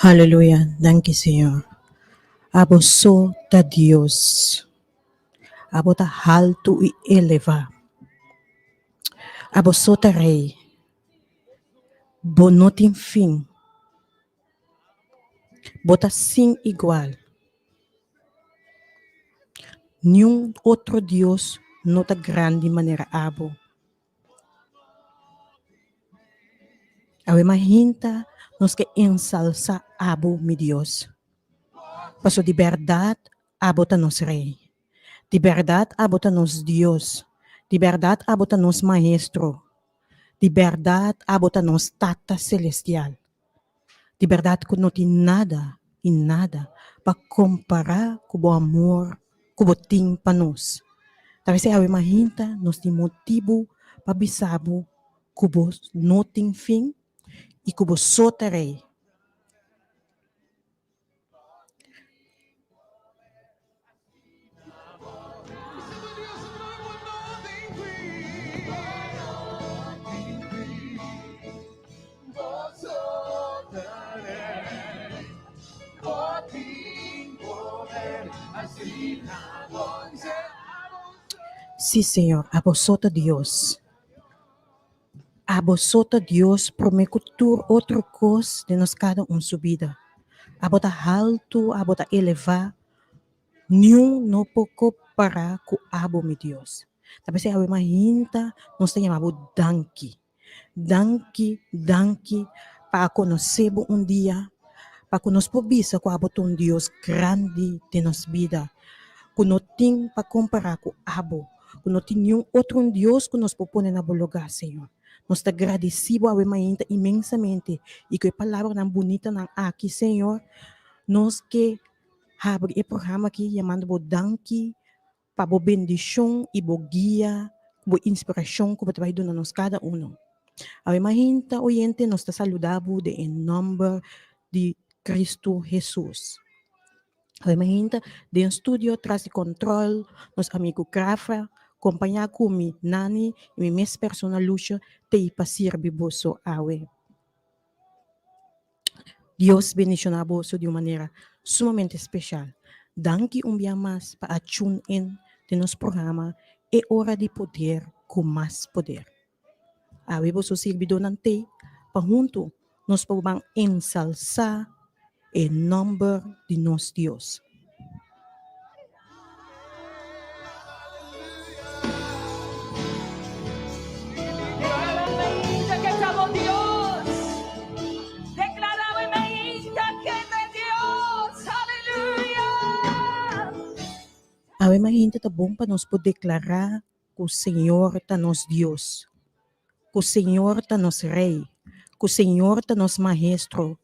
Haleluya, danki Señor. Abo so ta Dios. Abo ta haltu i elevá. Abo so ta Rei. Bo no tin fin. Bo ta sin igual. Niun otro Dios no ta grandi manera abo. Awe mahinta nos ke ensalsa abo, mi Dios. Paso di bèrdat abo ta nos Rei. Di bèrdat abo ta nos Dios. Di bèrdat abo ta nos Maestro. Di bèrdat abo ta nos Tata Selestial. Di bèrdat ku no tin nada i nada pa kompará ku bo amor ku bo tin pa nos. Ta p'esei awe mahinta nos tin motibu pa bisa bo ku bo no tin fin i ku bo so ta rei. Sí, Señor, abo so ta Dios. Abo so ta Dios promé ku tur otro kos den nos kada un su bida. Abo ta haltu, abo ta elevá, niun no por kompará ku abo, mi Dios. Ta p'esei awe mainta nos ta yama bo danki. Danki, danki pa a konosé bo un dia, pa ku nos por bisa ku abo ta un Dios grandi den nos bida, ku no tin pa kompará ku abo. Ku no tin niun otro un Dios ku nos por pone na bo lugá, Señor. Nos ta gradisí bo awe mainta inmensamente i ku e palabranan bunitanan aki, Señor, nos ke habri e programa aki yamando bo danki pa bo bendishon i bo guia, bo inspirashon ku bo ta bai duna nos kada uno. Awe mainta, oyente, nos ta saluda bo den e nòmber di Kristu Hesus. Awe mainta den studio tras di control nos amigo Grafa compaña cu mi Nani y mi mes persona Lucio tey pa sirbi boso awe. Dios bendiciona boso di un manera sumamente special. Danki un bia mas pa a tune in den nos programa E Ora di Poder cu Mas Poder. Awe boso sirbidónan t'ei pa huntu nos por ban ensalsá e nòmber di nos Dios. Awe mainta ta bon pa nos por deklará ku Señor ta nos Dios, ku Señor ta nos Rei, ku Señor ta nos Maestro,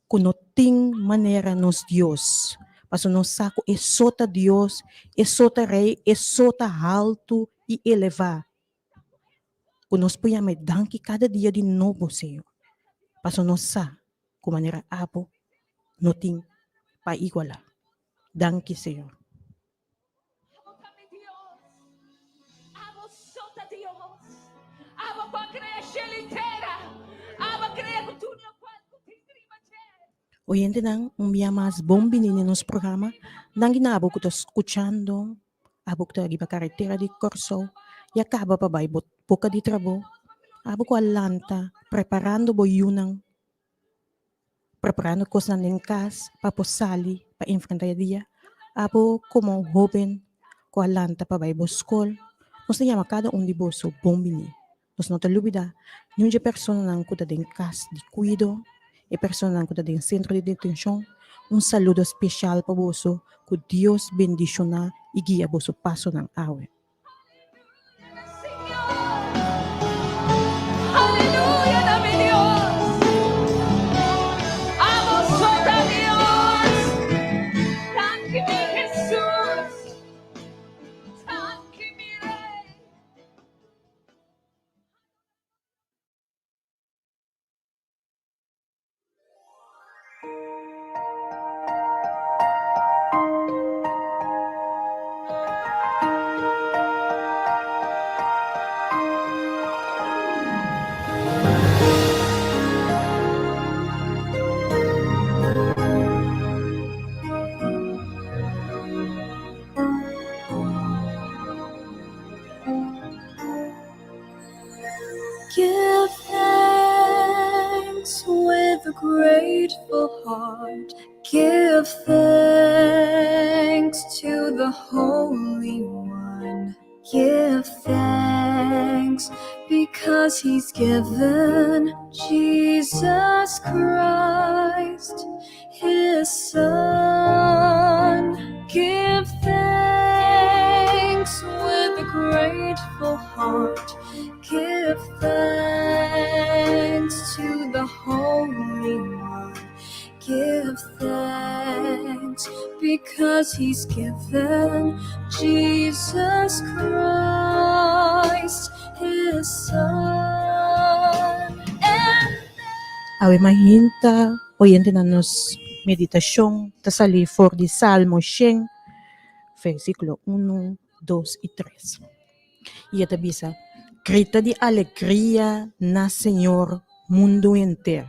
ku no tin manera nos Dios, pasobra nos sa ku e so ta Dios, e so ta Rei, e so ta haltu i elevá. Ku nos por yama e danki kada dia di nobo, Señor, pasobra nos sa ku manera abo no tin pa igualá. Danki, Señor. Abo ta mi Dios, abo so ta Dios, abo ku a krea shelu i tera, abo a krea ku tur lokual ku tin riba dje. Oyentenan, un bia mas bon bini den nos programa. Danki na abo ku ta skuchando, abo ku ta riba karetera di Kòrsou i a kaba pa bai bo boka di trabou, abo ku a lanta preparando bo yunan. Preparando kosnan den kas pa por sali pa enfrenta e dia. Abo komo hóben ku a lanta pa bai bo skol, nos ta yama kada un di boso bon biní. Nos no ta lubidá niun dje personanan ku ta den kas di kuido, e personanan ku ta den sentro di detenshon. Un saludo speshal pa boso, ku Dios bendishoná i guia boso pasonan awe. Give thanks with a grateful heart. Give thanks to the Holy One. Give thanks because He's given Jesus Christ, His Son. Give thanks with a grateful heart. Give thanks to the Holy One. Give thanks because He's given Jesus Christ, His Son. And Awe mainta oyentenan nos meditashon ta sali for di Salmo shen, versíkulo unu, dos i tres. I e ta bisa, Grita di alegria na Señor, mundu henter.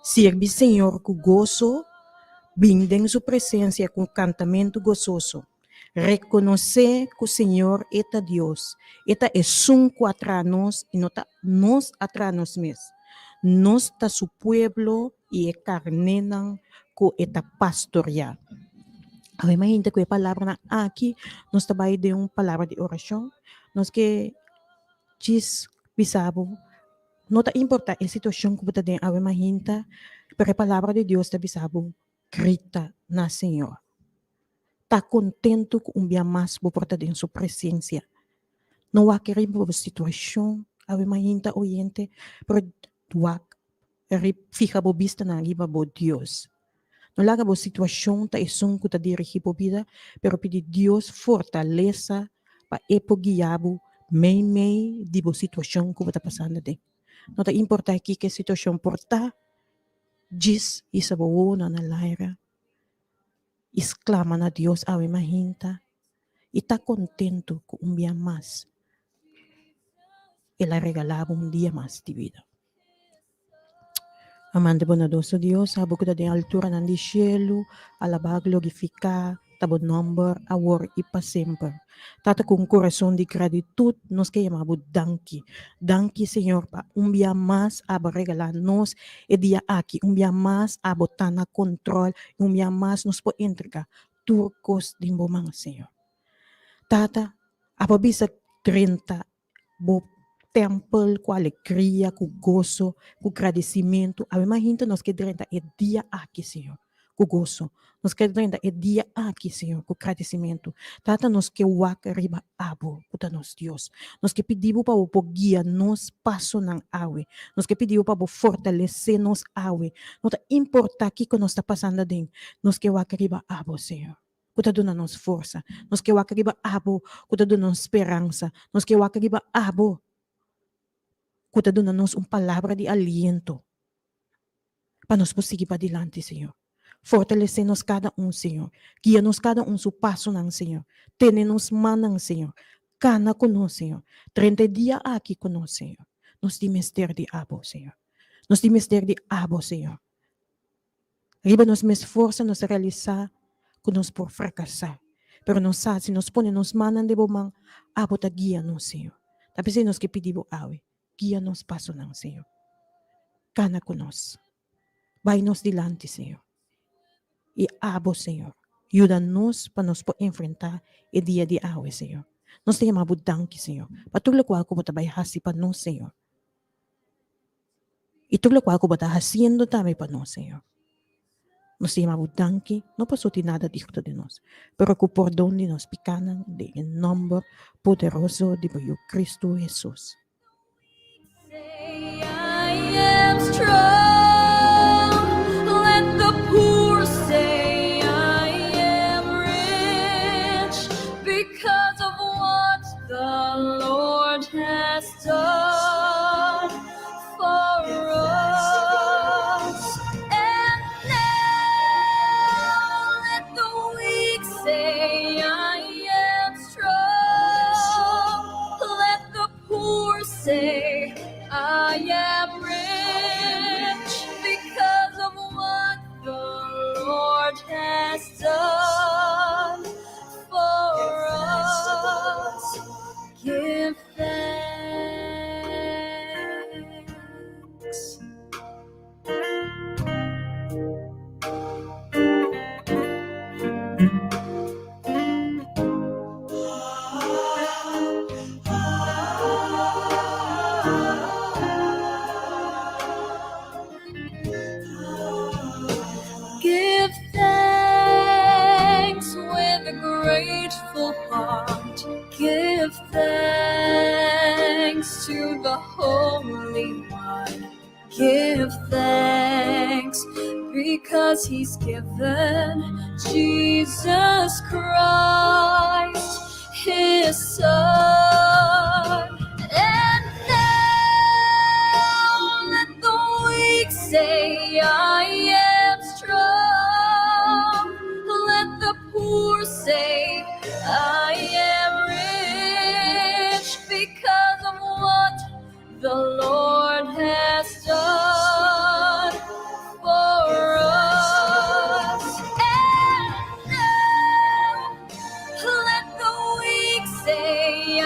Sirbi Señor ku goso, bin den su presensia ku kantamentu gososo. Rekonosé ku Señor e ta Dios, e ta esun ku a traha nos i no ta nos a traha nos mes. Nos ta su pueblo i e karnénan ku e ta pastoriá. Awe mainta ku e palabranan aki nos ta bai den un palabra di orashon. Nos ke djis bisa bo, no ta importá e situashon ku bo ta den awe mainta, pero e palabra di Dios ta bisa bo, grita na Señor. Ta kontentu ku un bia mas bo por ta den su presensia. No wak riba bo situashon awe mainta oyente, pero wak Fiha bo bistanan riba bo Dios. No laga bo situashon ta esun ku ta dirigí bo bida, pero pidi Dios fortalesa pa e por guia bo meimei di bo situashon ku bo ta pasando aden. No ta importá kiko e situashon por ta, djis hisa bo wowonan na laira i sklama na Dios awe mahinta i ta kontentu ku un bia mas el a regalá bo un dia mas di bida. Amante bondadoso Dios, abo ku ta den alturanan di shelu, alabá, glorifiká ta bo nòmber awor i pa semper. Tata, ku un kurason di gratitut nos ke yama bo danki. Danki, Señor, pa un bia mas abo a regalá nos e dia aki, un bia mas abo ta na kontròl i un bia mas nos por entregá tur kos den bo man, Señor. Tata, abo a bisa drenta bo tèmpel ku alegria, ku goso, ku gradisimentu. Awe mahinta nos ke drenta e dia aki, Señor. ku goso. Nos ke drenta e dia aki, Señor, ku gradisimentu. Tata, nos ke wak riba Abo, ku ta nos Dios. Nos ke pidi Bo pa Bo por guia nos pasonan awe. Nos ke pidi Bo pa Bo fortalesé nos awe. No ta importá kiko nos ta pasando aden, nos ke wak riba Abo, Señor, ku ta duna nos forsa. Nos ke wak riba Abo, ku ta duna nos speransa. Nos ke wak riba Abo, ku ta duna nos un palabra di aliento. Pa nos por sigui padilanti, Señor. Fortalesé nos kada un, Señor. Guia nos kada un su pasonan, Señor. Tene nos mannan, Señor. Kana ku nos, Señor. Drenta e dia aki ku nos, Señor. Nos tin mester di Abo, Señor. Nos tin mester di Abo, Señor. Riba nos mes forsa nos ta realisá ku nos por frakasá. Pero nos sa si nos pone nos mannan den Bo man, Abo ta guia nos, Señor. Ta p'esei nos ke pidi Bo awe. Guia nos pasonan, Señor. Kana ku nos. Bai nos dilanti, Señor. I abo, Señor, yuda nos pa nos por enfrentá e dia di awe, Señor. Nos ta yama bo danki, Señor, pa tur lokual ku bo ta bai hasi pa nos, Señor. I tur lokual ku bo ta hasiendo tambe pa nos, Señor. Nos ta yama bo danki, no pasobra tin nada digno di nos, pero ku pordon di nos pikánan, den e nòmber poderoso di bo Yu Kristu Hesus. Give thanks with a grateful heart. Give thanks to the Holy One. Give thanks because He's given Jesus Christ, His Son. And now let the weak say, I am strong. Let the poor say, I am rich because of what the Lord has done for us. And now let the weak say, I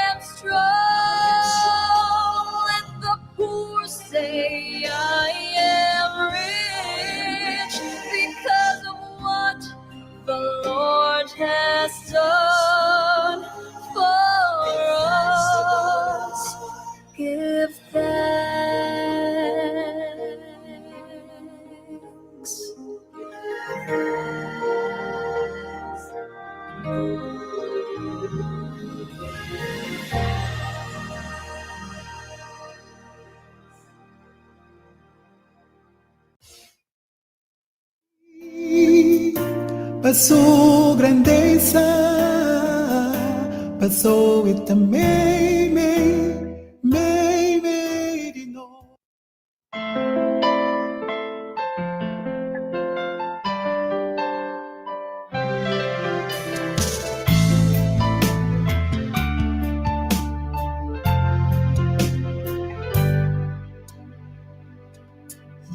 am strong. Let the poor say, I am rich because of what the Lord has done for us. Give thanks. Pa su grandesa, paso e ta mei mei, mei mei di nos.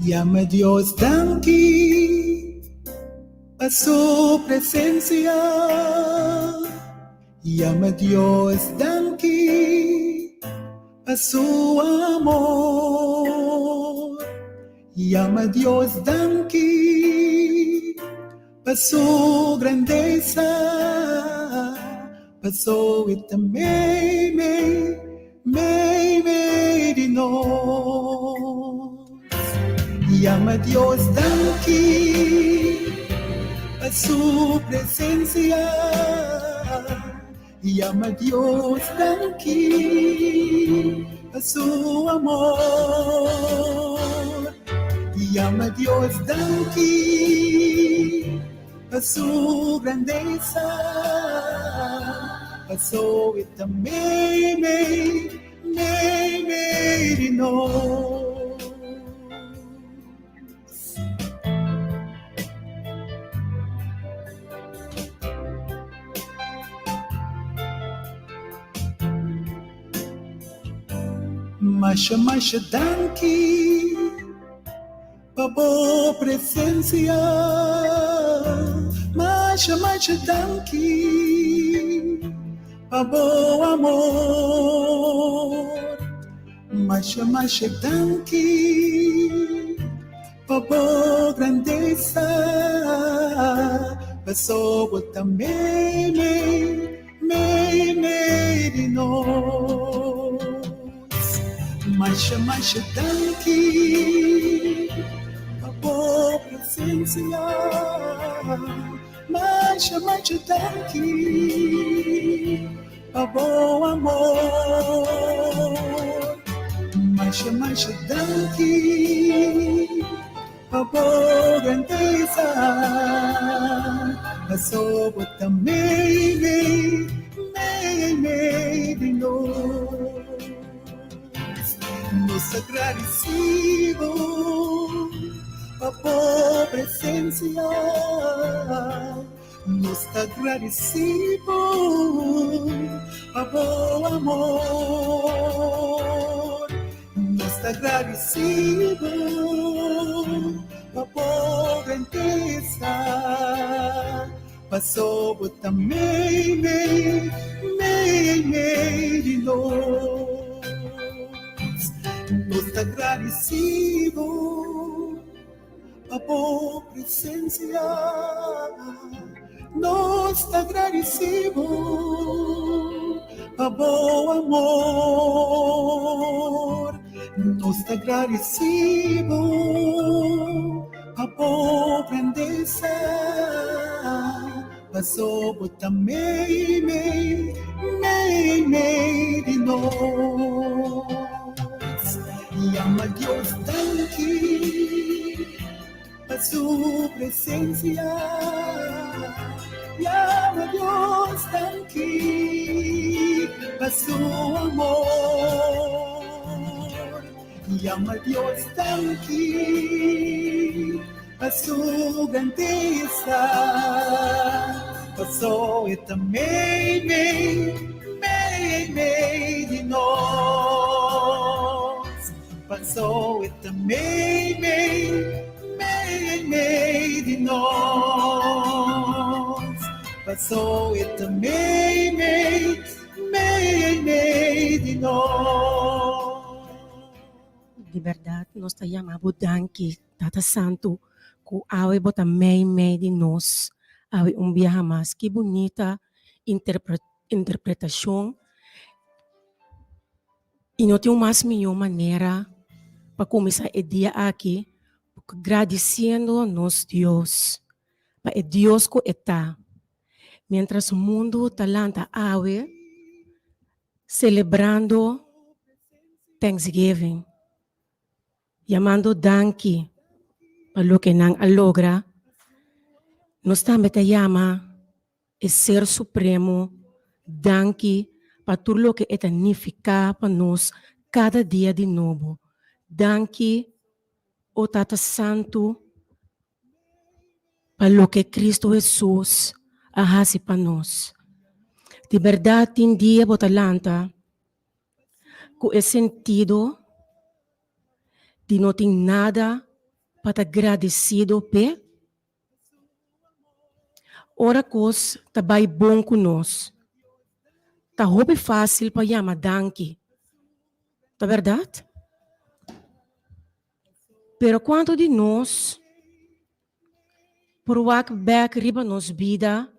Yama Dios danki pa su presencia. Yama Dios danki pa su amor. Yama Dios danki pa su grandesa. Paso e ta mei mei, mei mei di nos. Yama Dios danki pa su presencia. Yama Dios danki pa su amor. Yama Dios danki pa su grandeza. Paso e ta meimei, meimei di nos. Masha masha danki pa bo presencia. Masha masha danki pa bo amor. Masha masha danki pa bo grandesa, paso bo ta meimei, meimei di nos. Masha masha danki pa bo presencia, masha masha danki pa bo amor. Masha masha danki pa bo grandeza. Paso bo ta meimei, meimei di nos. Nos ta gradisido pa bo presencia. Nos ta gradisí bo pa bo amor. Nos ta gradisí bo pa bo grandesa. Paso bo ta meimei, meimei di nos. Nos ta gradisí bo. Pa bo presencia nos ta gradeci bo pa bo amor nos ta gradeci bo pa bo grandeza paso bo ta meimei meimei di nos. Yama Dios danki pa su presencia. Yama Dios danki pa su amor. Yama Dios danki pa su grandeza. Paso e ta meimei, meimei di nos. Paso e ta meimei, meimei di nos. Paso e ta meimei, meimei di nos. Di bèrdat nos ta yama bo danki, Tata Santu, ku awe bo ta mei mei di nos awe un biaha mas. Ki bunita interpretashon i no tin un mas mihó manera pa kuminsá e dia aki gradisiendo nos Dios pa e Dios ku e ta. Miéntras mundu ta lanta awe selebrando Thanksgiving. Yamando danki pa loke nan a logra, nos tambe ta yama e Ser Supremo danki pa tur loke e ta nifiká pa nos kada dia di nobo. Danki, o Tata Santu, pa loke Kristu Hesus a hasi pa nos. Di bèrdat tin dia bo ta lanta ku e sentido di no tin nada pa ta gradesido p'e? Ora kos ta bai bon ku nos, ta hopi fásil pa yama danki, ta bèrdat? Pero kuantu di nos por wak bèk riba nos bida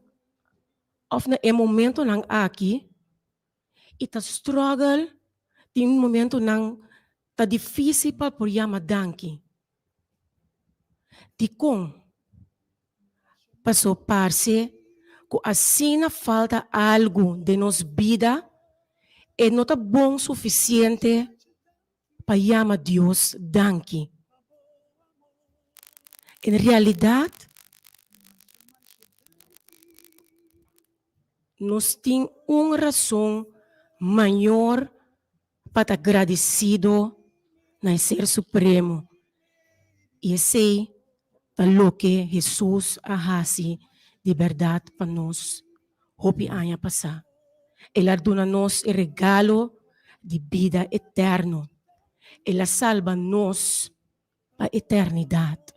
òf na e momentonan aki i ta struggle, tin momentonan ta difísil pa por yama danki. Dikon? Paso parse ku asina falta algu den nos bida, e no ta bon sufisiente pa yama Dios danki. En realidat, nos tin un rason mayor pa ta gradisido na e Ser Supremo, i esei ta loke Hesus a hasi di bèrdat pa nos hopi aña pasá. El a duna nos e regalo di bida eterno. El a salba nos pa eternidat.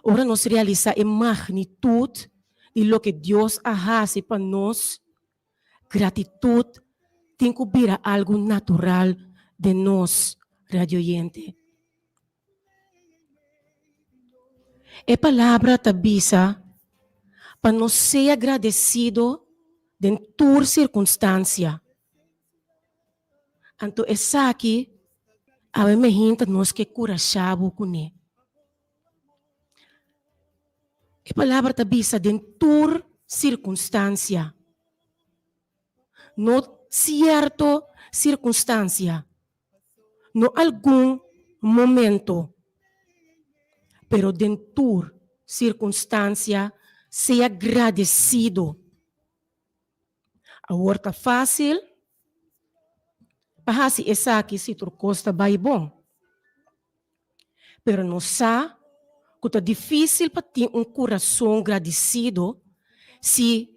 Ora nos realisá e magnitut di loke Dios a hasi pa nos, gratitut tin ku bira algu natural den nos, radioyente. E palabra ta bisa pa nos sea gradesido den tur sirkunstansia. Anto esaki awe mehinta nos ke kurashá bo kuné. E palabra ta bisa den tur sirkunstansia, no sierto sirkunstansia, no algun momento, pero den tur sirkunstansia sea gradesido. Awor ta fásil pa hasi esaki si tur kos ta bai bon. Pero nos sa ku ta difísil pa tin un kurason gradisido si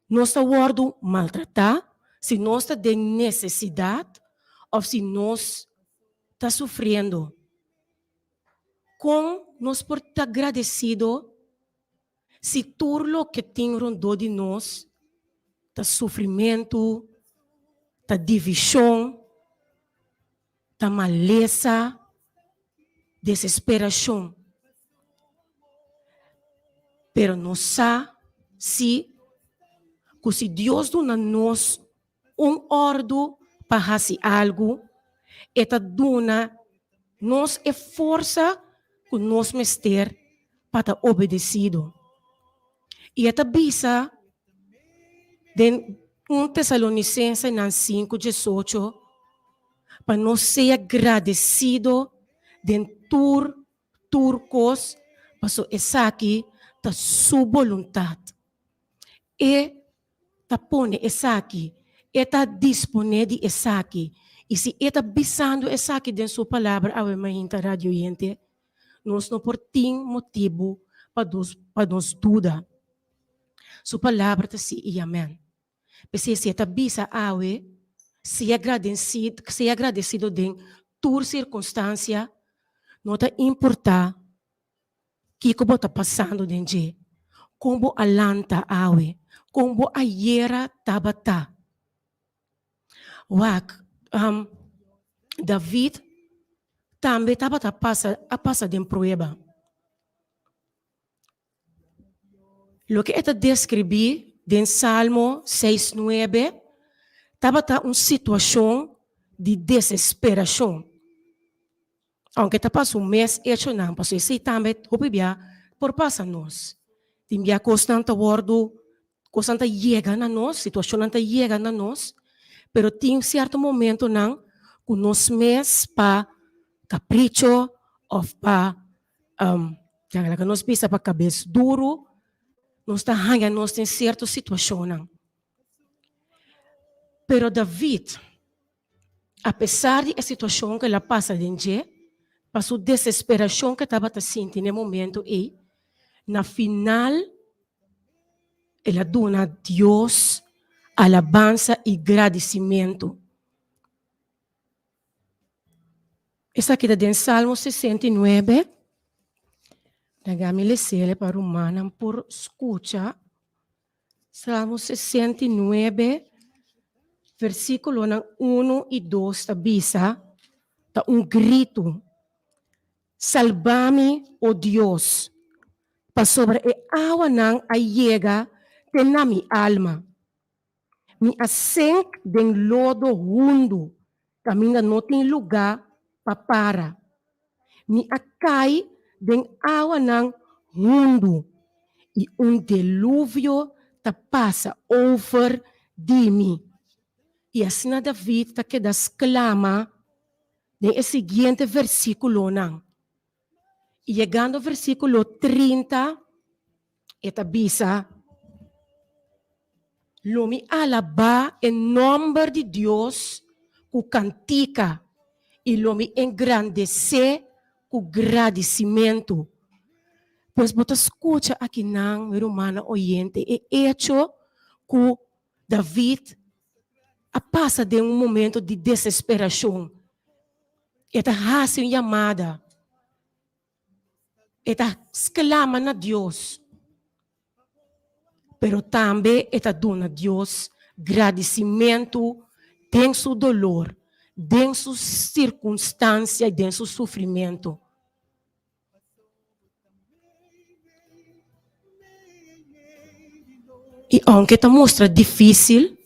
nos ta wòrdu maltratá, si nos ta den nesesidat òf si nos ta sufriendo. Kon nos por ta gradesido Si tur loke tin rondó di nos ta sufrimentu, ta divishon, ta malesa, desesperashon. Pero nos sa si ku si Dios duna nos un òrdu pa hasi algu, e ta duna nos e forsa ku nos mester pa ta obedesido. I e ta bisa den un Tesalonisensenan sinku diesocho pa nos sea gradesido den tur tur kos, pasobra esaki ta su boluntat. E ta pone esaki, e ta disponé di esaki. I si e ta bisando esaki den su palabra awe mainta radio oyente, nos no por tin motibu pa nos pa nos duda. Su palabra ta sí i amèn. P'esei si e ta bisa awe, sea gradensi sea agradesido den tur sirkunstansia, no ta importá Kiko bo ta pasando den dje? Kon bo a lanta awe? Kon bo ayera tabata? Wak, David tambe tabata pasa a pasa den prueba. Loke e ta deskribí den Salmo seis nuebe tabata un situashon di desesperashon. Aunke ta pa su mes echonan, pasobra esei tambe hopi bia por pasa nos. Tin bia kosnan ta wòrdu, kosnan ta yega na nos, situashonnan ta yega na nos, pero tin sierto momentonan ku nos mes pa kapricho òf pa laga nos bisa pa kabes duru, nos ta haña nos den sierto situashonnan. Pero David. Apesar di e situashon ku el a pasa den dje, pa su desesperashon ku e tabata sinti na e momento ei, na final el a duna Dios alabansa i gradisimentu. Esaki ta den Salmo 69. Laga mi les'el pa rumannan por skucha. Salmo 69, versíkulonan unu i dos ta bisa, ta un gritu, Salba mi, o Dios, pasobra e awanan a yega te na mi alma. Mi a senk den lodo hundu, kaminda no tin lugá pa para. Mi a kai den awanan. hundu i un deluvio ta pasa over di mi. I asina David ta keda sklama den e siguiente versíkulonan. I yegando versíkulo 30, e ta bisa, Lo mi alabá e nòmber di Dios ku kantika i lo mi engrandesé ku gradisimentu. Pues bo ta skucha akinan, mi rumannan oyente, e echo ku David a pasa den un momento di desesperashon. E ta hasi un yamada. E ta sklama na Dios, pero tambe e ta duna Dios gradisimentu den su dolor, den su sirkunstansia i den su sufrimentu. I ounke ta mustra difísil,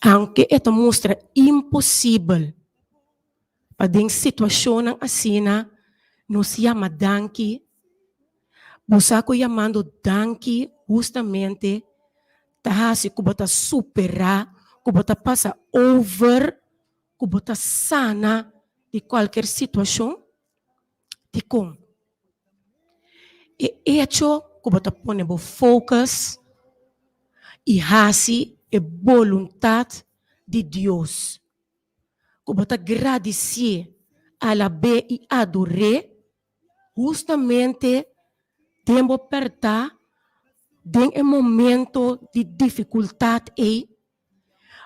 ounke e ta mustra imposibel, Pa den situashonnan asina nos yama danki. Bo sa ku yamando danki hustamente ta hasi ku bo ta superá, ku bo ta pasa over, ku bo ta sana di kualker situashon? Dikon? E echo ku bo ta pone bo focus i hasi e boluntat di Dios. ku bo ta gradisié, alab'é i ador'é hustamente den bo pèrtá den e momento di difikultat ei,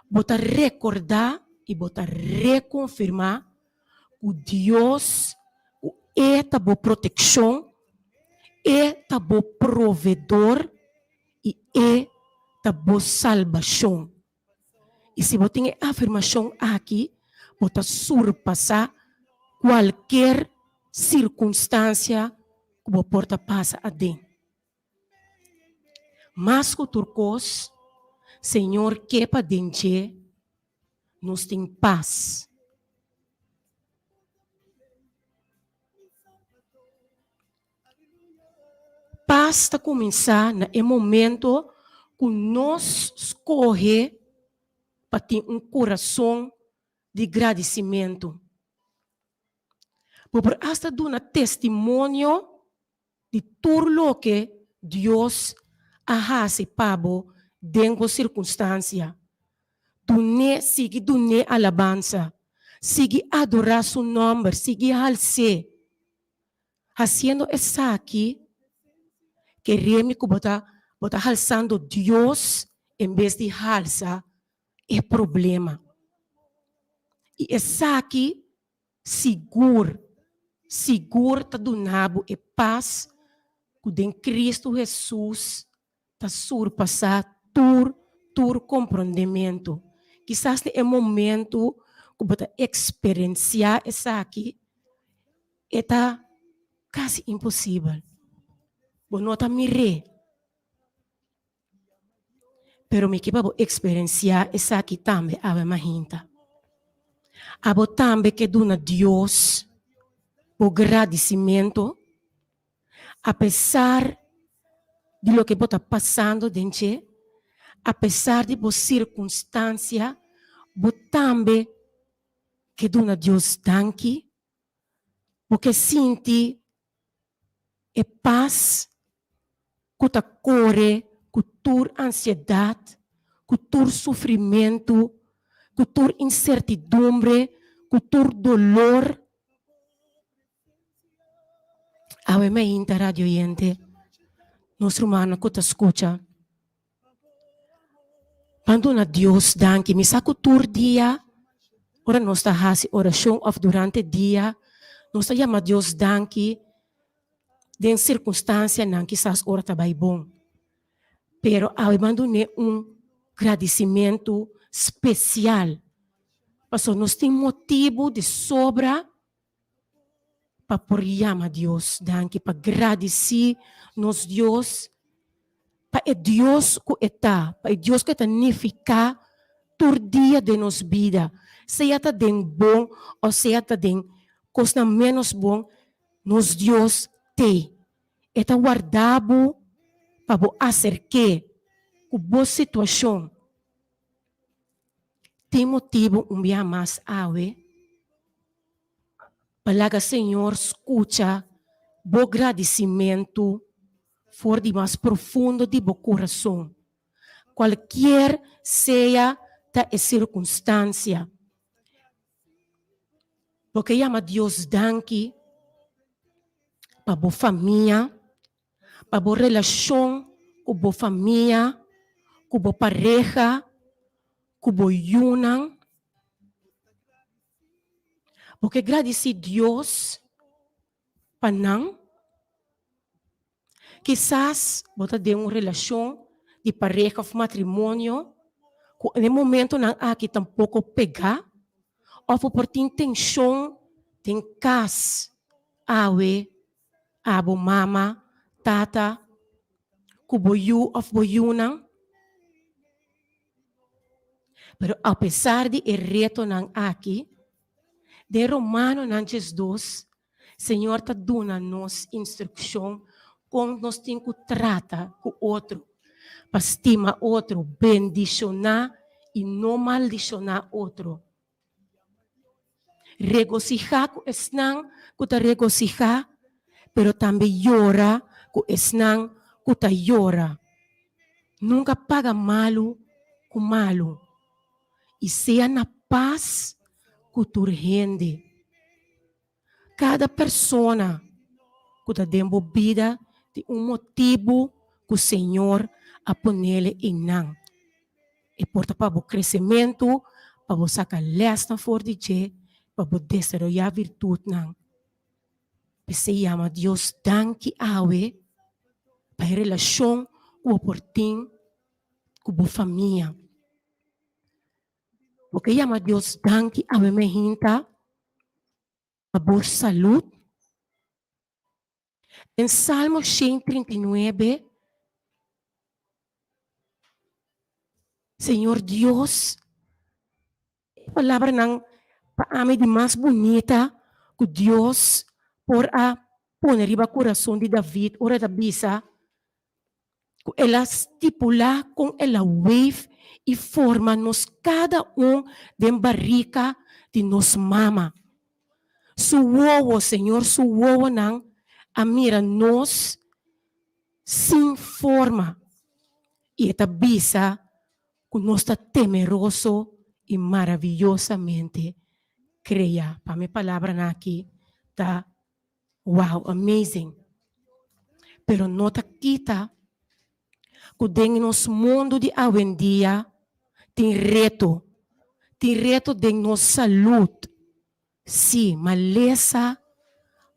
bo ta rekordá i bo ta rekonfirmá ku Dios, ku E ta bo protekshon, E ta bo provedor i E ta bo salbashon. I si bo tin e afirmashon aki, bo ta surpasá kualker sirkunstansia ku bo por ta pasa aden. Mas ku tur kos, Señor ke pa den dje nos tin pas. Pas ta kuminsá na e momento ku nos skohe pa tin un kurason di gradisimentu. Bo por asta duna testimonio di tur loke Dios a hasi pa bo den bo sirkunstansia. Dun'é, sigui dun'é alabansa, sigui adorá su nòmber, sigui hals'é. Hasiendo esaki, kere mi ku bo ta bo ta halsando Dios en bes di halsa e problema. I esaki sigur, sigur ta duna bo e pas ku den Kristu Hesus ta surpasá tur tur komprondementu. Kisas den e momentu ku bo ta eksperensiá esaki, e ta kasi imposibel. Bo no ta mir'é. Pero mi ke pa bo eksperensiá esaki tambe awe mahinta. Abo tambe ke duna Dios bo gradisimentu Apesar di loke bo ta pasando den dje, apesar di bo sirkunstansia, bo tambe ke duna Dios danki. Bo ke sinti e pas ku ta kore ku tur ansiedat, ku tur sufrimentu, ku tur insertidumbre, ku tur dolor. Awe mainta radio oyente, nos rumannan ku ta skucha, ban duna Dios danki. Mi sa ku tur dia ora nos ta hasi orashon òf durante dia nos ta yama Dios danki den sirkunstansianan kisas ora ta bai bon. Pero awe ban dun'é un gradisimentu spesial pasobra nos tin motibu di sobra pa por yama Dios danki, pa gradisí nos Dios pa e Dios ku e ta, pa e Dios ku e ta nifiká tur dia den nos bida, sea ta den bon o sea ta den kosnan ménos bon, nos Dios t'ei. E ta warda bo pa bo aserk'é ku bo situashon. Tin motibu un bia mas awe pa laga Señor skucha bo gradisimentu for di mas profundo di bo kurason, kualkier sea ta e sirkunstansia. Bo ke yama Dios danki pa bo famia, pa bo relashon ku bo famia, ku bo pareha, ku bo yunan. Bo ke gradisí Dios pa nan. Kisas bo ta den un relashon di pareha òf matrimonio ku den e momentonan aki ta un poko pegá òf bo por tin tenshon den kas awe, abo mama, tata ku bo yu òf bo yunan. Pero apesar di e retonan aki, den Romanonan 12 Señor ta duna nos instrukshon kon nos tin ku trata ku otro, pa stima otro, bendishoná i no maldishoná otro. Regosihá ku esnan ku ta regosihá, pero tambe yora ku esnan ku ta yora. Nunka paga malu ku malu. I sea na pas ku tur hende. Kada persona ku ta den bo bida tin un motibu ku Señor a ponele einan. E por ta pa bo kresementu, pa bo saka lèsnan for di dje, pa bo desaroyá virtutnan. P'esei yama Dios danki awe pa e relashon ku bo por tin ku bo famia. Bo ke yama Dios danki awe mehinta pa bo salud. Den Salmo 139, Señor Dios, e palabranan pa ami di mas bunita ku Dios por a pone riba kurason di David ora e ta bisa, ku el a stipulá kon el a weef i forma nos kada un den barika di nos mama. Su wowo, Señor su wowonan a mira nos sin forma i e ta bisa ku nos ta temeroso i maraviyosamente kreá. Pa mi palabranan aki ta Wow, amazing! Pero no ta kita ku den nos mundu di awendia tin reto. Tin reto den nos salud. Sí, malesa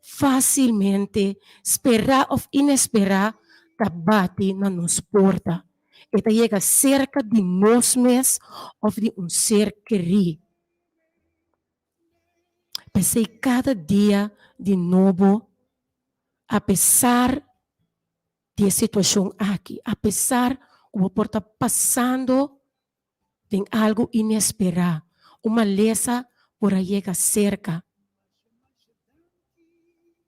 fásilmente, sperá òf inesperá, ta bati na nos porta. E ta yega serka di nos mes òf di un ser kerí. P'esei kada dia di nobo, apesar di e situashon aki, apesar ku bo por ta pasando den algu inesperá, un malesa por a yega serka,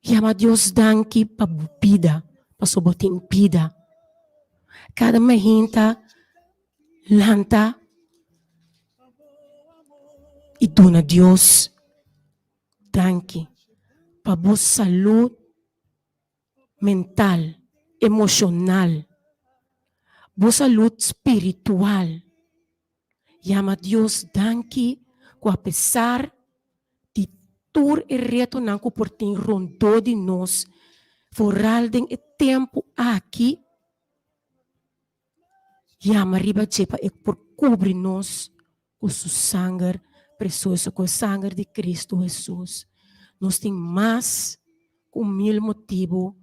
yama Dios danki pa bo bida, pasobra bo tin bida. Kada mainta lanta i duna Dios danki pa bo salud mental, emoshonal, bo salud spiritual. Yama Dios danki ku apesar di tur e retonan ku por tin rondó di nos, foral den e tempu aki, Yama riba dje pa e por kubri nos ku su sanger presioso, ku e sanger di Kristu Hesus. Nos tin mas ku mil motibu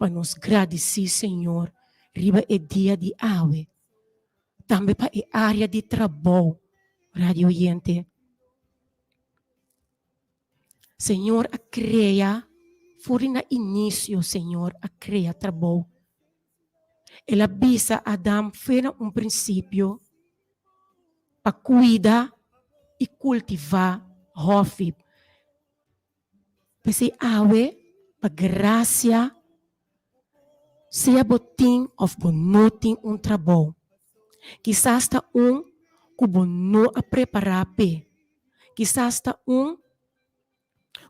pa nos gradisí Señor riba e dia di awe. Tambe pa e área di trabou, radio oyente. Señor a krea for di na inisio Señor a krea trabou. El a bisa Adam fe na un prinsipio pa kuida i kultivá hòfi. P'esei awe, pa grasia. Sea bo tin òf bo no tin un trabou. Kisas ta un ku bo no a prepará p'e. Kisas ta un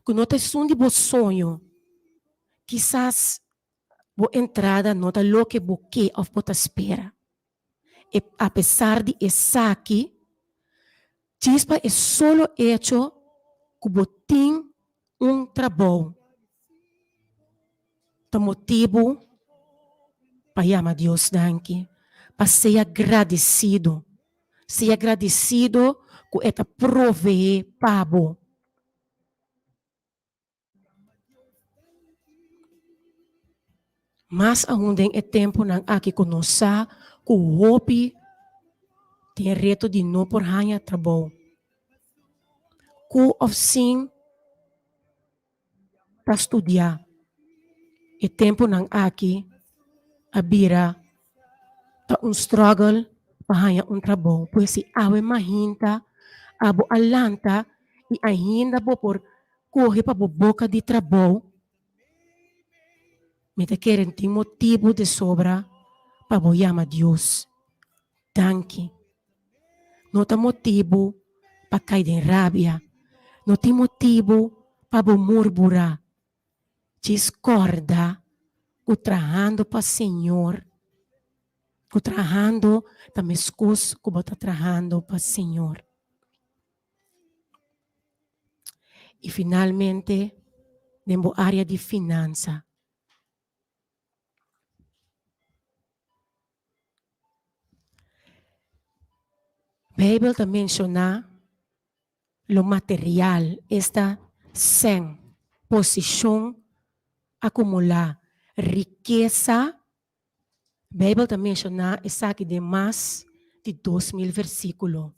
ku no ta esun di bo soño. Kisas bo entrada no ta loke bo ke òf bo ta spera. E apesar di esaki, djis pa e solo echo ku bo tin un trabou ta motibu pa yama Dios danki, pa sea gradesido. Sea gradesido ku e ta proveé pa bo. Mas aun den e tempunan aki ku nos sa ku hopi tin e reto di no por haña trabou. Ku òf sin ta studiá, e tempunan aki a bira ta un struggle pa haña un trabou. Pues si awe mahinta abo a lanta i ainda bo por kohe pa bo boka di trabou, mi ta kere tin motibu de sobra pa bo yama Dios danki. No ta motibu pa kai den rabia, no tin motibu pa bo murmurá. Djis kòrda ku trahando pa Señor, ku trahando ta meskos ku bo ta trahando pa Señor. I finalmente den bo área di finansa. Beibel ta menshoná lo material, esta sèn, posishon akumulá, rikesa. Beibel ta menshoná esaki den mas di 2000 versíkulo.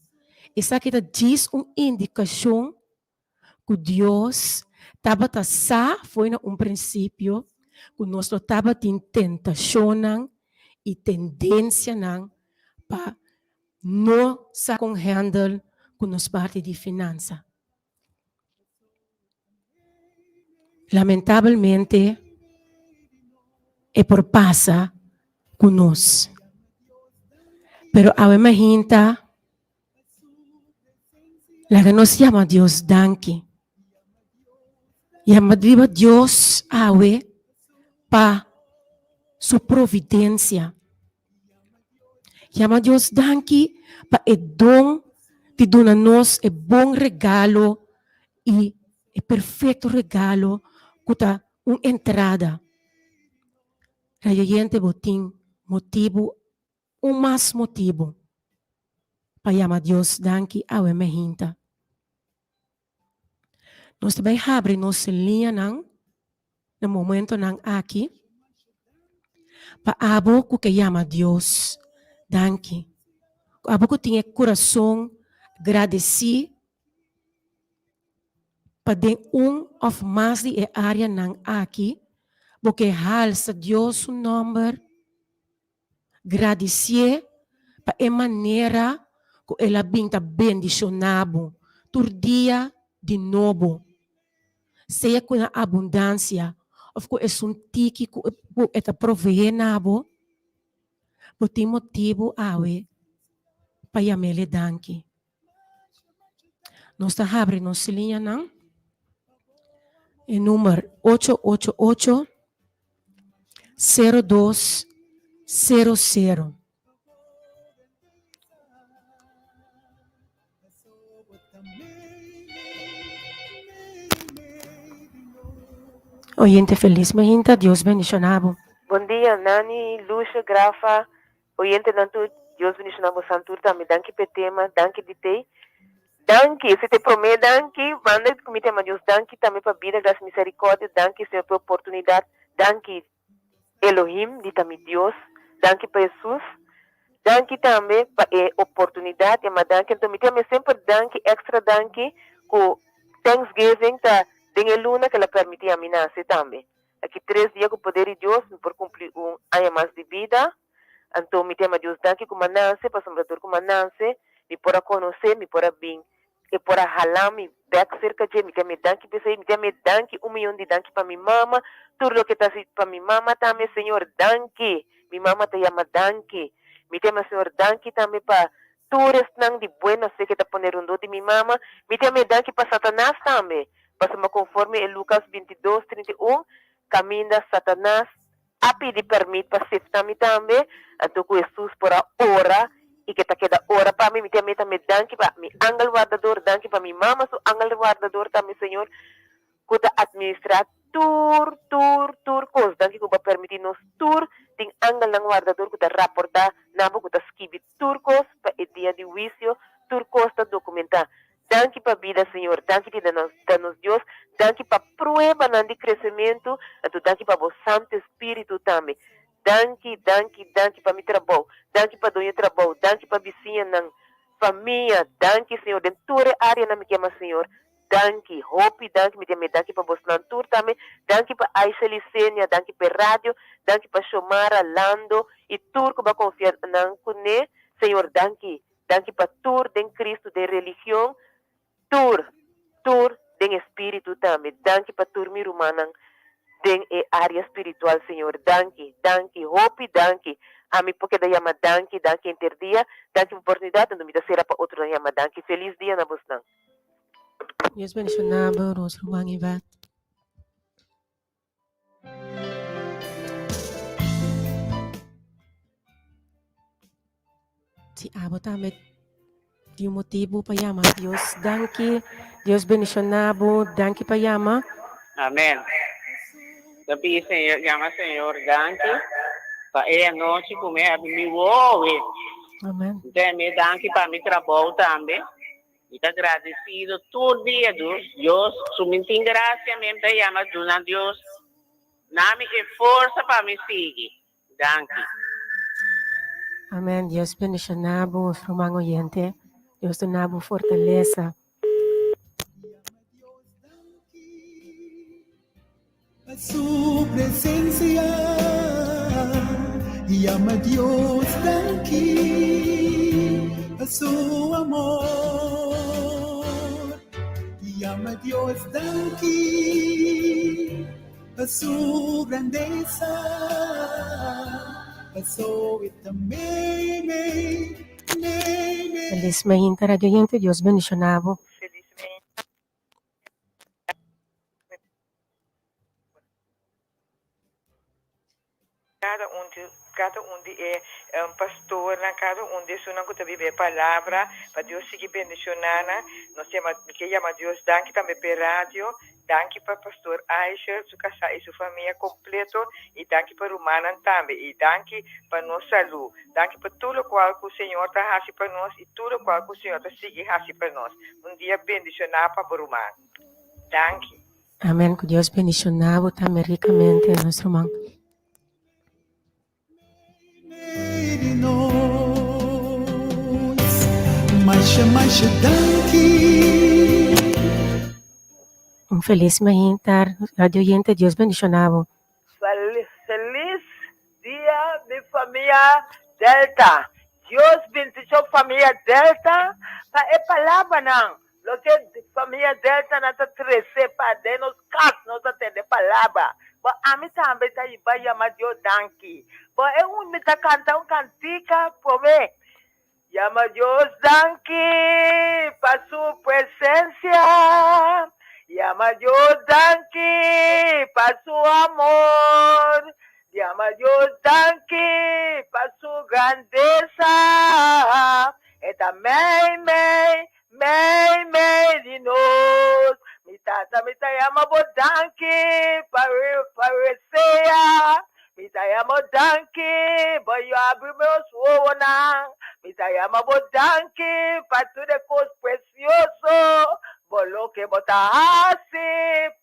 Esaki ta djis un indikashon ku Dios tabata sa fo'i na un prinsipio ku nos lo tabatin tentashonnan i tendensianan pa no sa kon hèndel ku nos parti di finansa. Lamentabelmente e por pasa ku nos. Pero awe mahinta laga nos yama Dios danki. Yama riba Dios awe pa su providensia. Yama Dios danki pa e don di duna nos e bon regalo i e perfekto regalo ku ta un entrada. Rayuyente bo tin motibu, un mas motibu pa yama Dios danki awe mehinta. Nos ta bai habri nos liñanan na momentonan aki pa abo ku ke yama Dios danki, ku abo ku tin e kurason gradesí pa den un òf mas di e áreanan aki bo ke halsa Dios su nòmber. Gradisié pa e manera ku el a bin ta bendishoná bo tur dia di nobo, sea ku na abundansia òf ku esun tiki ku e ta proveé na bo. Bo tin motibu awe pa yam'el e danki. Nos ta habri nos liñanan e number ocho ocho ocho sero dos sero sero. Oyente felis mainta Dios bendiciona bo. Bon dia Nani, Lucia, Grafa, Oyentenan tur, Dios bendiciona bosan tur tambe. Danki p'e tema, danki di tei. Danki, ese ta e prome danki. Banda cu mi tema Dios danki tambe pa bida, gracia, misericordia. Danki Señor p'e oportunidad. Danki Elohim di ta mi Dios. Danki pa Jesus. Danki tambe pa e oportunidad. E ma danki anto mi tema semper danki, extra danki cu Thanksgiving ta den e luna cu el a permiti ami nace tambe. Aki tres dia ku poder di Dios mi por kumpli un aña mas di bida. Anto mi tema Dios danki ku m'a nase, pasobra dor ku m'a nase mi por a konosé, mi por a bin. e por a hala mi bek serka dje. Mi ta yam'é danki p'esei, mi ta yam'é danki un miyon di danki pa mi mama, tur loke ta hasi pa mi mama tambe, Señor danki, mi mama ta yama danki. Mi ta yama Señor danki tambe pa tur esnan di buena fe ke ta pone rondó di mi mama. Mi ta yam'é danki pa Satanas tambe, pasobra konforme e Lukas 22, 31, kaminda Satanas a pidi pèrmit pa sefta mi tambe, anto ku Hesus por a ora i ke ta keda ora pa mi. Mi ta yam'é tambe danki pa mi angel wardador, danki pa mi mama su angel wardador tambe, Señor, ku ta atministrá tur, tur, tur kos. Danki ku bo a permití nos tur tin angelnan wardador ku ta raportá na bo, ku ta skibi tur kos pa e dia di huisio, tur kos ta dokumentá. Danki pa bida Señor, danki di nos ta nos Dios, danki pa pruebanan di kresementu, anto danki pa bo Santu Espiritu tambe. Danki, danki, danki pa mi trabou, danki pa doño trabou, danki pa bisiñanan, famia, danki Señor den tur e areanan mi kema Señor, danki, hopi danki, mi ta danki pa bosnan tur tambe, danki pa Aisha Licenia, danki pa e radio, danki pa Shomara, Lando y tur ku bo a konfia nan kuné, Señor danki. Danki pa tur den Cristo den religion, tur, tur den espiritu tambe. Danki pa tur mi rumannan den e area spiritual, Señor. Danki, danki, hopi danki. Ami por keda yama danki, danki henter dia. Danki pa oportunidad, anto mi ta sera pa otronan yama danki. Feliz dia na bosnan. Dios bendiciona bo nos ruman Yvette. Si abo tambe tin un motibu pa yama Dios danki, Dios bendiciona bo, danki pa yama. Amen. Ta pidi Señor, yama Señor danki pa e anochi ku mi a mi wowe. Amen. Mi danki pa mi trabou tambe. Mi ta gradesido tur dia dus Dios su mi tin gracia mi ta yama duna Dios na mi e forsa pa mi sigui. Danki. Amen Dios bendiciona bo ruman oyente Dios duna bo fortalesa. Pa su presencia Yama Dios danki pa su amor Yama Dios danki pa su grandeza Paso e ta mei mei mei mei. Feliz mainta radio oyente Dios bendiciona bo. Kada un di kada un di e pastornan, kada un di esunnan ku ta biba e palabra, pa Dios sigui bendishoná nan. Nos yama, mi ke yama Dios danki tambe p'e radio, danki pa pastor Aisha, su kasá i su famia kompleto, i danki pa rumannan tambe, i danki pa nos salú, danki pa tur lokual ku Señor ta hasi pa nos i tur lokual ku Señor ta sigui hasi pa nos. Un dia bendishoná pa bo ruman. Danki. Amen ku Dios bendiciona bo tambe ricamente nos ruman. Masha masha danki. Un feliz mahintar radio oyente Dios bendiciona bo. Feliz dia mi famia Delta. Dios bendicion famia Delta pa e palabranan loke famia Delta nan ta trece pa den nos cas nos ta tende palabra bo ami tambe ta bai yama Dios danki bo e un mi ta canta un cantica prome Yama Dios danki pa su presencia Yama Dios danki pa su amor Yama Dios danki pa su grandesa E ta mei mei mei mei di nos Mi tata mi ta yama bo danki pa pa resea Mi ta yama bo danki bo yo abri meus wowonan Mi ta yama bo danki pa tur e kos presioso bo loke bo ta hasi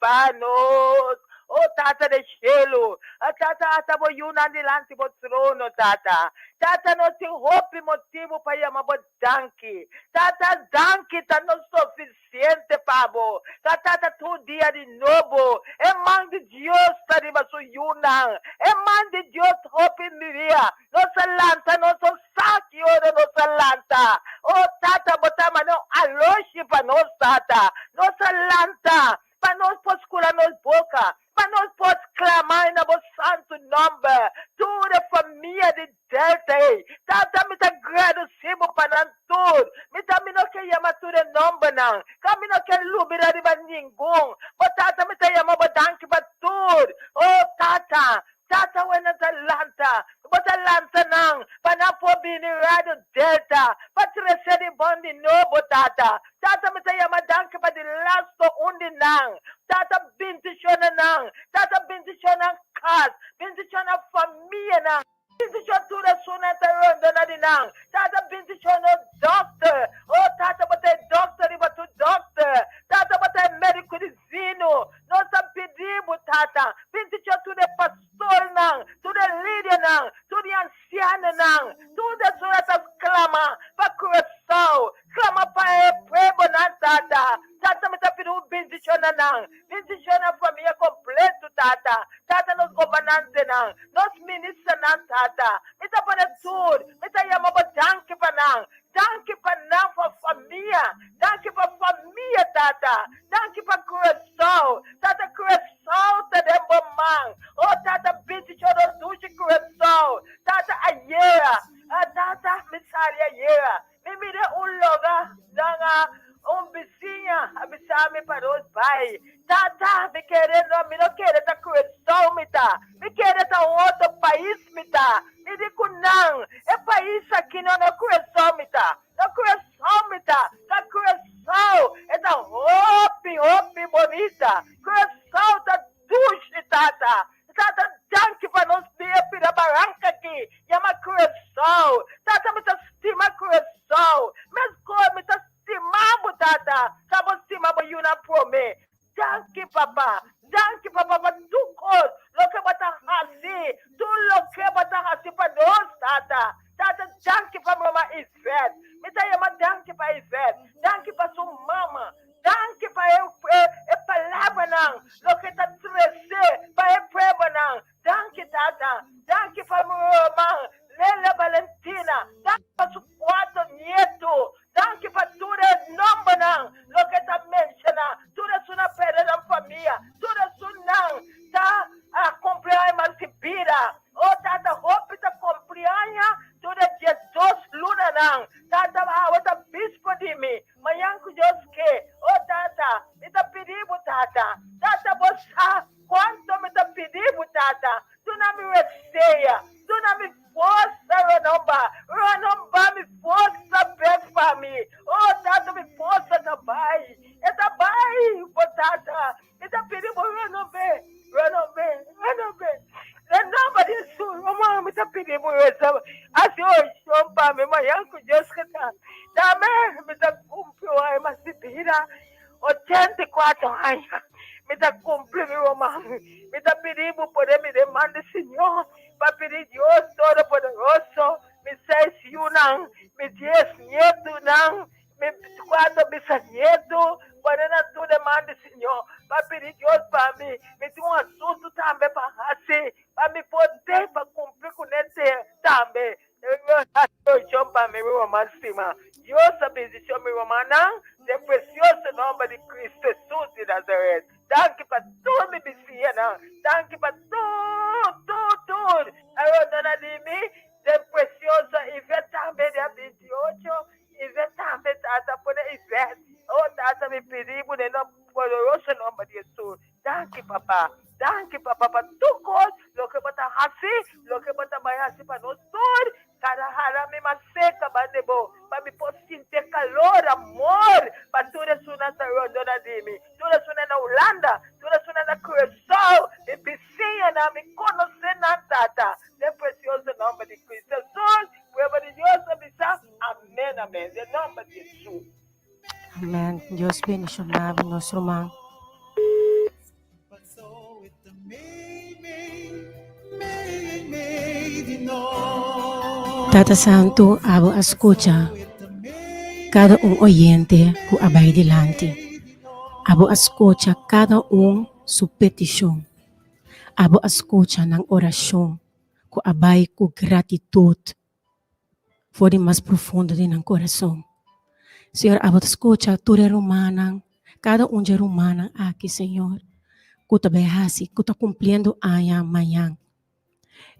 pa nos O Tata den shelu, Tata ata bo yunan dilanti bo trono Tata Tata nos tin hopi motibu pa yama bo danki Tata danki ta no sufisiente pa bo Ta tata tur dia di nobo E man di Dios ta riba su yunan E man di Dios hopi mia Nos a lanta nos a sa ki ora nos a lanta O tata bo ta manda un aloshi pa nos. tata. Nos a lanta pa nos por skura nos boka, pa nos por sklama na bo santu nòmber. Tur e famia di Delta ei, tata mi ta gradusí bo pa nan tur. Mi ta mi no ke yama tur e nòmbernan, ka mi no ke lubida riba ningun. Bo tata mi ta yama bo danki pa tur. Oh tata, Tata we nan ta lanta, bo ta lanta nan pa nan por bini Radio Delta pa trece di bon di nobo, Tata. Tata mi ta yama danki pa di lasto un di nan. Tata bindiciona nan, Tata bindiciona nan cas, bindiciona nan famianan. Bindiciona tur esunnan ta rondona di nan. Tata bindiciona nos dokter. Oh Tata bo ta e dokter riba tur dokter. Tata bo ta e medico divino. Nos ta pidi bo, Tata, bindicia tur e pastornan, tur e lidernan, tur e ancianonan, tur esun a ta clama pa Curaçao, clama pa e pueblonan, Tata. Tata, mi ta pidi bo bindiciona nan, bindiciona famia completo, Tata. Tata, nos gobernantenan, nos ministernan, Tata. Mi ta pone tur, mi ta yama bo danki pa nan. Danki pa nan pa famia. Danki pa famia, Tata. Danki pa Curaçao. Tata, Curaçao ta den bo man. Oh, Tata, bendiciona nos dushi Curaçao. Tata, ayera, ah, Tata, mi sali ayera. Mi mira un loga nan a un bisiña a bisa mi pa nos bai. Tata, mi kere no, mi no kere ta Curaçao mi ta. Mi kere ta un otro pais mi ta. Mi di ku nan, E pais aki no na Curaçao mi ta. Na Curaçao mi ta. Ta Curaçao e ta hopi hopi bonita. Curaçao ta dushi tata. Tata danki pa nos bia pida baranka aki yama Curaçao. Tata mi ta stima Curaçao. Meskos mi ta stima bo tata. Sa bo stima bo yunan prome. Danki papa, danki papa pa tur kos loke bo ta hasi, tur loke bo ta hasi pa nos tata. Tata danki pa mama Ivette, mi ta yama danki pa Ivette, danki pa su mama, danki pa e e palabranan loke ta trese pa e pueblonan, danki tata, danki pa mi ruman Lele Valentina, danki pa su kuater nietu, Danki pa tur e nombernan loke ta menciona, tur esun a perde nan famia, tur esunnan ta a cumpli aña mas di bida. Oh Tata, hopi ta cumpli aña tur e 12 lunanan. Tata, awe ta bispo di mi, mañan cu Dios ke. Oh Tata, mi ta pidi bo Tata, Tata bo sa cuanto mi ta pidi bo Tata, duna mi resea, duna mi Forsa ronomba, ronomba mi forsa bek pa mi. Oh tata mi forsa ta bai, e ta bai bo tata. Mi ta pidi bo ronombe, ronombe, ronombe. Na nomber di Jesus, mama mi ta pidi bo resa hasi orashon pa mi mañan ku Dios ke ta. Tambe mi ta kumpli un aña mas di bida. 84 aña mi ta kumpli mi ruman. Mi ta pidi bo poder mi demanda Señor pa pidi Dios Todopoderoso mi seis yunan, mi dies nietunan, mi kuater bisanietu, pone nan tur den man di Señor pa pidi Dios pa mi. Mi tin un asuntu tambe pa hasi pa mi por te pa kumpli kuné tambe. Orashon pa mi ruman stima. Dios ta bendicion mi rumannan den precioso nomber di Cristo Jesus di Nazaret. Danki pa tur mi bisiñanan. Danki pa tur, tur, tur a rondona di mi den precioso Ivette tambe dia 28. Ivette tambe tata pone Ivette. Oh tata mi pidi bo den poderoso nomber di Jesus. Danki papa, danki papa pa tur kos loke bo ta hasi, loke bo ta bai hasi pa nos tur. Kada hala mi mas serka banda bo, pa mi por sinti e kalor, amor pa tur esunnan ta rondona di mi, tur esunnan na Hulanda, tur esunnan na Curaçao, mi bisiñanan, mi konosenan, Tata, den presioso nòmber di Cristo Jesus, pueblo di Dios a bisa, Amen, amen, den nòmber di Jesus. Amen. Dios bendiciona bo nos ruman. Tata Santu, abo a scucha cada un oyente cu a bay dilanti. Abo a scucha cada un su peticion. Abo a scucha nan oracion cu a bay cu gratitud. For di mas profundo di nan kurason. Señor, abo ta skucha tur e rumannan, kada un dje rumannan aki, Señor, ku ta bai hasi, ku ta kumpliendo aña mañan.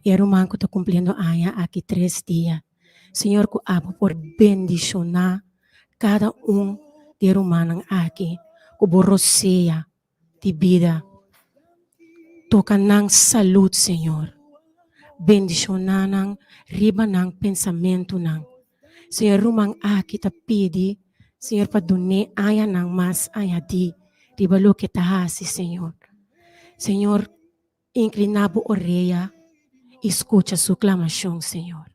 I e ruman ku ta kumpliendo aña aki tres dia. Señor, ku abo por bendishoná kada un di e rumannan aki ku bo rosea di bida. Toka nan salud, Señor. Bendishoná nan riba nan pensamentunan. Señor, e ruman aki ta pidi, Señor, pa dun'é añanan mas añadí riba loke e ta hasi, Señor. Señor, Inclina bo orea y scucha su clamacion, Señor.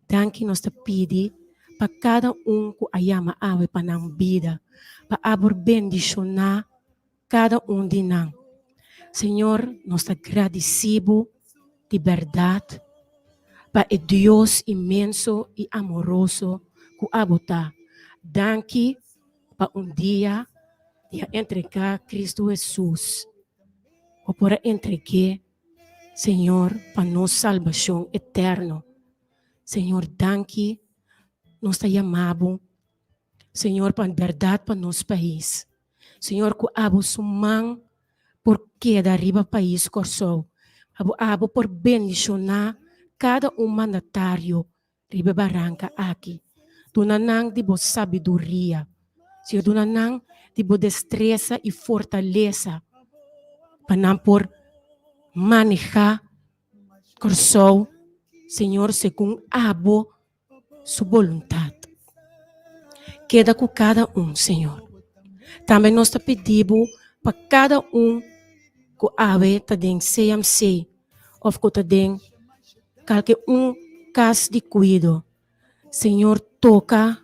Danki nos ta pidi pa cada un cu a yama awe pa nan bida, pa abo bendiciona cada un di nan. Señor, nos ta gradici bo di berdad pa e Dios inmenso y amoroso cu abo ta. Danki pa un dia di a entrega Cristo Jesus. Bo por a entreg'é, Señor, pa nos salbashon eterno. Señor, danki. Nos ta yama Bo, Señor, pa bèrdat pa nos pais. Señor, ku abo su man por keda riba pais Kòrsou. Abo abo por bendishoná kada un mandatario riba e baranka aki. Duna nan di bo sabiduria. Señor, duna nan di bo destresa i fortalesa pa nan por manehá Kòrsou, Señor, segun abo su boluntat. Keda ku kada un, Señor. Tambe nos ta pidi bo pa kada un ku awe ta den CMC òf ku ta den kalke un kas di kuido. Señor toka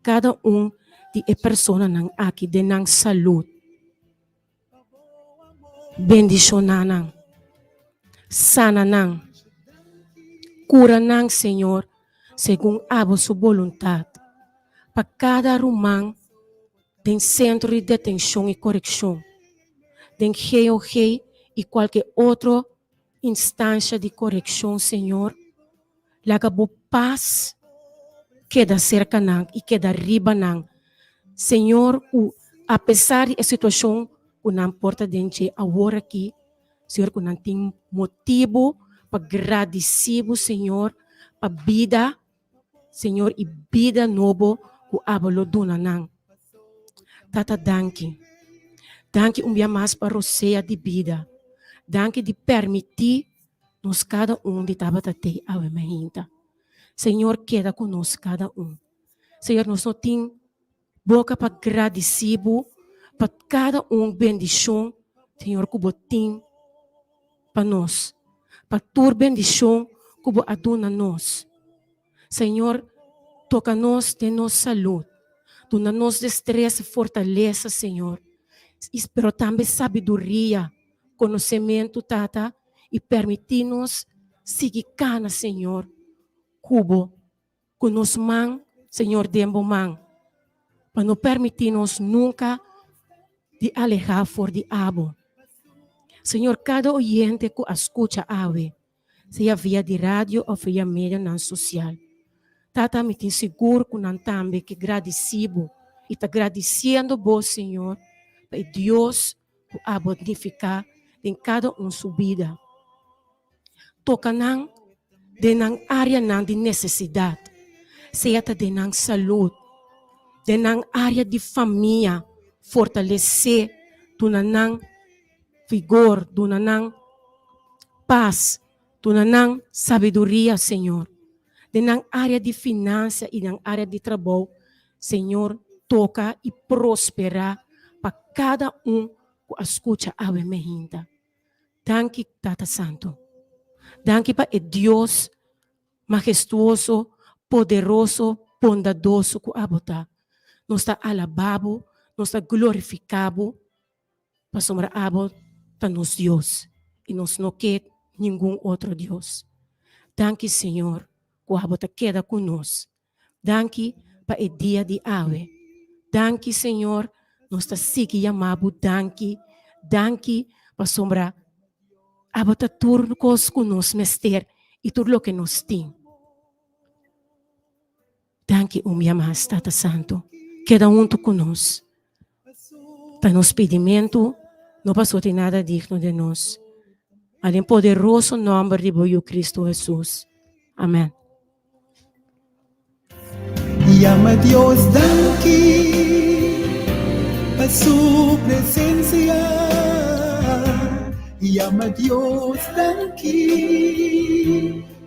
kada un di e personanan aki den nan salud. Bendishoná nan. Sana nan. Kura nan, Señor, segun abo su boluntat. Pa kada ruman den sentro di detenshon i korekshon, den GOG i kualke otro instansha di korekshon, Señor, laga bo pas keda serka nan i keda riba nan, Señor, ku apesar di e situashon ku nan por ta den dje awor aki, Señor, ku nan tin motibu pa gradisí bo, Señor, pa bida, Señor, i bida nobo ku abo lo duna nan. Tata, danki. Danki un bia mas pa rosea di bida. Danki di permití nos kada un di tabata tei awe mainta. Señor, keda ku nos kada un. Señor, nos no tin boka pa gradisí bo pa kada un bendishon, Señor, ku bo tin pa nos, pa tur bendishon ku bo a duna nos. Señor, toka nos den nos salud, duna nos destresa, fortalesa, Señor, i pero tambe sabiduria, konosementu, Tata, i permití nos sigui kana, Señor, ku bo. Ku nos man, Señor, den bo man, pa no permití nos nunka di alehá for di abo. Señor, kada oyente ku a skucha awe, sea via di radio òf via medionan sosial, Tata, mi tin sigur ku nan tambe ke gradisí bo i ta gradisiendo bo, Señor, pa e Dios ku abo a nifiká den kada un su bida. Toka nan den nan áreanan di nesesidat, sea ta den nan salud, den nan área di famia, fortalesé, duna nan vigor, duna nan pas, duna nan sabiduria, Señor. Den nan área di finansa i nan área di trabou, Señor, toka i prosperá pa kada un ku a skucha awe mehinta. Danki Tata Santu. Danki pa e Dios mahestuoso, poderoso, bondadoso ku abo ta. Nos ta alabá bo, nos ta glorifiká bo, pasobra abo ta nos Dios i nos no ke ningun otro Dios. Danki Señor ku abo ta keda ku nos. Danki pa e dia di awe. Danki Señor, nos ta sigui yama bo danki, danki pasobra abo ta tur kos ku nos mester i tur loke nos tin. Danki un bia mas, Tata Santu. Keda huntu ku nos. Ta nos pidimentu, no pasobra tin nada digno den nos, ma den poderoso nòmber di bo Yu Kristu Hesus. Amèn. Yama Dios danki pa su presencia. Yama Dios danki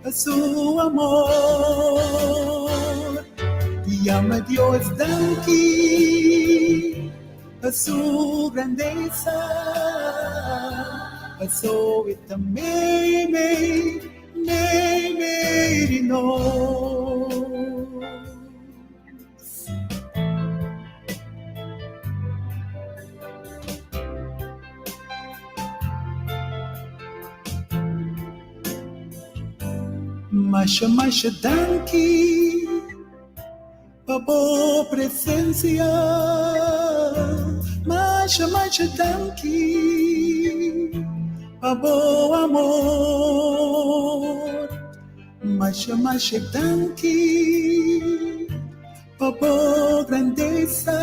pa su amor. Yama Dios danki pa su grandeza. Paso e ta meimei, meimei di nos. Masha masha danki pa bo presencia. Masha masha danki pa bo amor. Masha masha danki pa bo grandeza.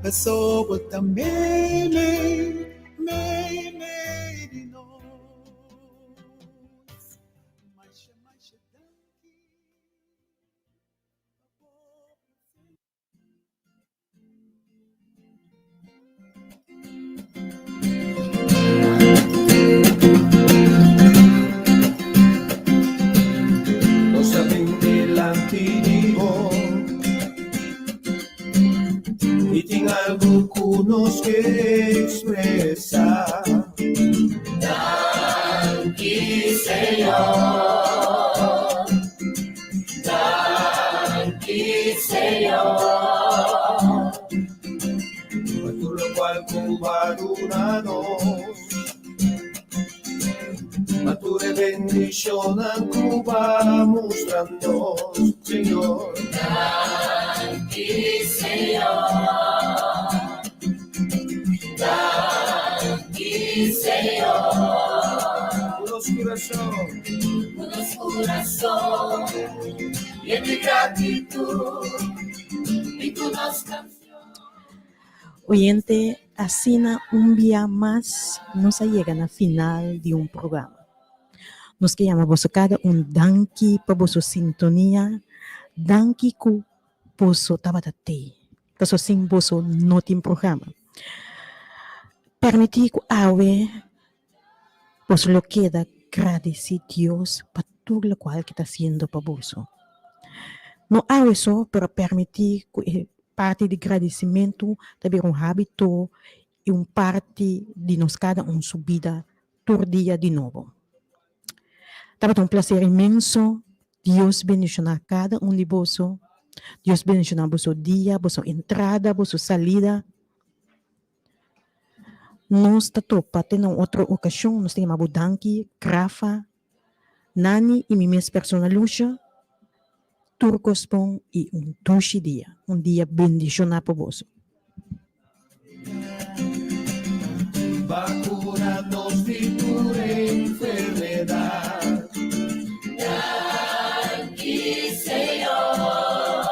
Paso bo ta meimei, meimei di nos. Masha masha danki pa bo presencia. Nos ta bin dilanti di bo i tin algu ku nos ke ekspresá. Danki Señor, danki Señor. Pa tur lokual ku bo a duna nos, pa tur e bendishonnan ku bo a mustra nos, Señor. Danki Señor, danki Señor. Ku nos kurason, Ku nos kurason yen di gratitut i ku nos kanshon. Oyente, asina un bia mas nos a yega na final di un programa. Nos ke yama boso kada un danki pa boso sintonia, danki ku boso tabata tei, paso sin boso no tin programa. Permití ku awe boso lo keda gradisí Dios pa tur lokual ke ta hasiendo pa boso. No awe so, pero permití ku e parti di gradisimentu ta bira un hábito i un parti di nos kada un su bida tur dia di nobo. Tabata un placer inmenso. Dios bendiciona cada un di boso. Dios bendiciona boso dia, boso entrada, boso salida. Nos ta topa te na un otro ocasion. Nos ta yama bo danki, Rafa, Nani y mi mes persona Lucia. Tur cos bon y un dushi dia. Un dia bendiciona pa boso. Ba cura nos di tur enfermedad. Danki Señor.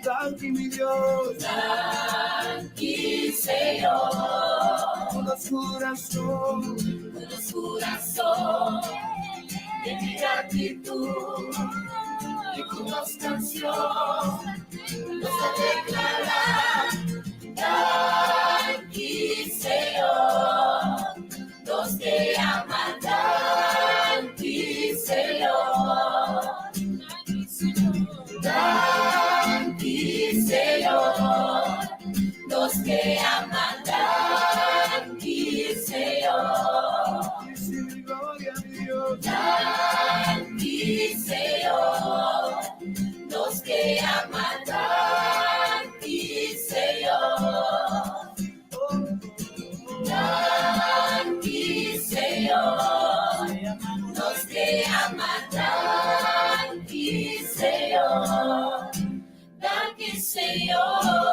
Danki mi Dios. Danki Señor. Ku nos curason. Ku nos curason yen di gratitud i ku nos canción nos ta declara Danki Señor, nos te ama Danki Señor, Danki Señor, nos te ama Danki Señor, Danki Señor, nos te ama Danki Señor. Danki Señor, nos te ama Danki Señor, Danki Señor.